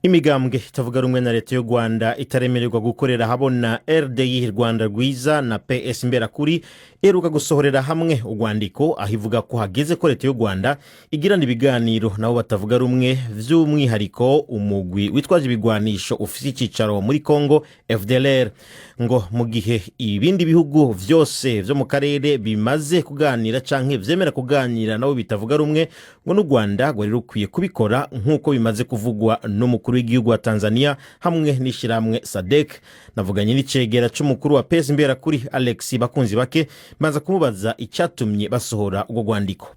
Imigambwe itavuga rumwe na leta y'u Rwanda itaremererwa gukorera habona, RDI Rwanda Rwiza na PS Imberakuri, iheruka gusohorera hamwe urwandiko aho ivuga ko hageze ko leta y'u Rwanda igirana ibiganiro nabo batavuga rumwe, by'umwihariko umugwi witwaje ibigwanisho ufite icyicaro muri Congo, FDLR. Ngo mu gihe ibindi bihugu vyose vyo mu karere bimaze kuganira canke vyemera kuganira nabo bitavuga rumwe, ngo n'u Rwanda rwari rukwiye kubikora, nk'uko bimaze kuvugwa n'umukuru w'igihugu wa Tanzania hamwe n'ishyirahamwe SADC. Navuganye n'icegera c'umukuru wa PS Imberakuri, Alex Bakunzi Bake, maze kumubaza icyatumye basohora urwo rwandiko.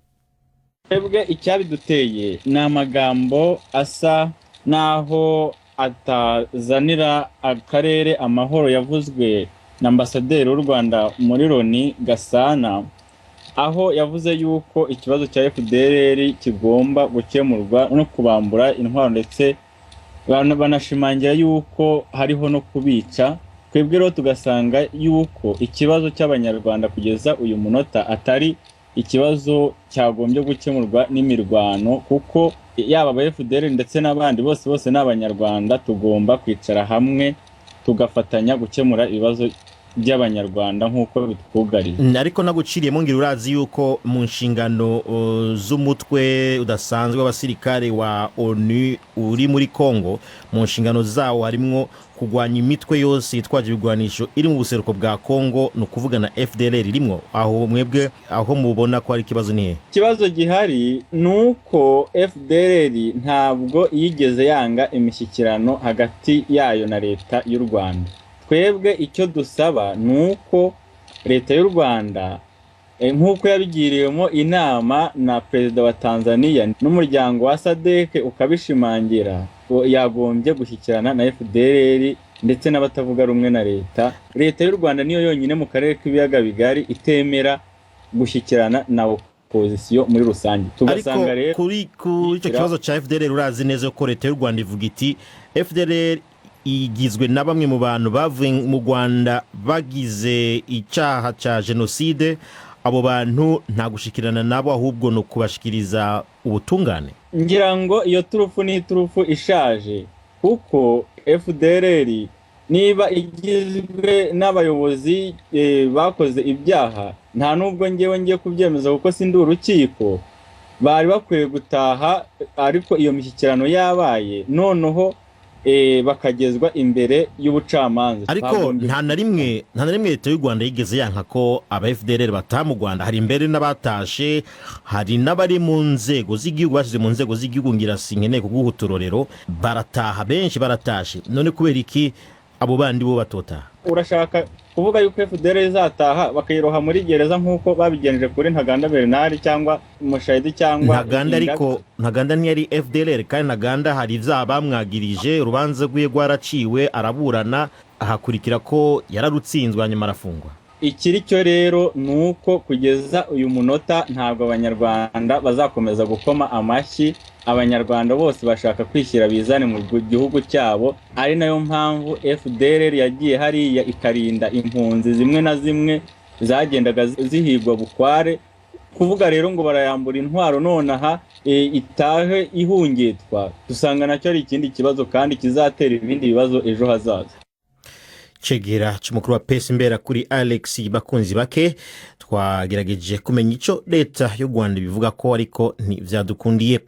Twebwe icyabiduteye ni amagambo asa n'aho atazanira akarere amahoro yavuzwe na ambasaderi w'u Rwanda muri Loni, Gasana, aho yavuze yuko ikibazo cya FDLR kigomba gukemurwa no kubambura intwaro, ndetse banashimangira yuko hariho no kubica. Twebwe rero tugasanga yuko ikibazo cy'Abanyarwanda kugeza uyu munota atari ikibazo cyagombye gukemurwa n'imirwano, kuko yaba aba FDLR ndetse n'abandi bose, bose ni Abanyarwanda. Tugomba kwicara hamwe tugafatanya gukemura ibibazo by'Abanyarwanda nk'uko bitwugarije. Ariko naguciriyemo, ngira urazi yuko mu nshingano z'umutwe udasanzwe w'abasirikare wa ONU uri muri Congo, mu nshingano zawo harimwo kurwanya imitwe yose yitwaje ibigwanisho iri mu buseruko bwa Congo, ni ukuvuga na FDLR irimwo. Aho mwebwe aho mubona ko hari ikibazo ni he? Ikibazo gihari ni uko FDLR ntabwo yigeze yanga imishyikirano hagati yayo na leta y'u Rwanda. Twebwe icyo dusaba ni uko leta y'u Rwanda, nk'uko yabigiriwemo inama na perezida wa Tanzania n'umuryango wa SADC ukabishimangira, yagombye gushyikirana na FDLR ndetse n'abatavuga rumwe na leta. Leta y'u Rwanda niyo yonyine mu karere k'Ibiyaga Bigari itemera gushyikirana na opozisiyo muri rusange. Ariko Tugasanga rero kuri icyo kibazo cya FDLR, urazi neza ko leta y'u Rwanda ivuga iti FDLR igizwe na bamwe mu bantu bavuye mu Rwanda bagize icyaha cya jenoside. Abo bantu nta gushikirana nabo, ahubwo ni ukubashikiriza ubutungane. Ngira ngo iyo turufu ni iturufu ishaje, kuko FDLR niba igizwe n'abayobozi bakoze ibyaha, nta nubwo ngewe ngiye kubyemeza kuko sindi urukiko, bari bakwiye gutaha. Ariko iyo mishyikirano yabaye, noneho bakagezwa imbere y'ubucamanza. Ariko nta na rimwe leta y'u Rwanda yigeze yanka ko aba FDLR bataha mu Rwanda. Hari imbere n'abatashe, hari n'abari mu nzego z'igihugu, bashyize mu nzego z'igihugu. Ngira sinkeneye kuguha uturorero. Barataha, benshi baratashe. None kubera iki abo bandi bo batotaha? Urashaka kuvuga yuko FDLR izataha bakayiroha muri gereza nk'uko babigenje kuri Ntaganda Bernard cyangwa Mushayidi cyangwa Ntaganda, ariko Ntaganda ntiyari FDLR, kandi Ntaganda hari ibyaha bamwagirije, urubanza rwiwe rwaraciwe, araburana, ahakurikira ko yararutsinzwe, hanyuma arafungwa. Ikiri cyo rero ni uko kugeza uyu munota ntabwo Abanyarwanda bazakomeza gukoma amashyi. Abanyarwanda bose bashaka kwishyira bizane mu gihugu cyabo, ari nayo mpamvu FDLR yagiye hariya ikarinda impunzi zimwe na zimwe zagendaga zihigwa bukware. Kuvuga rero ngo barayambura intwaro nonaha, itahe ihungetwa, dusanga nacyo ari ikindi kibazo kandi kizatera ibindi bibazo ejo hazaza. Cegera c'umukuru wa PS Imberakuri, Alex Bakunzi Bake. Twagerageje kumenya ico leta y'u Rwanda bivuga ko, ariko ntivyadukundiye.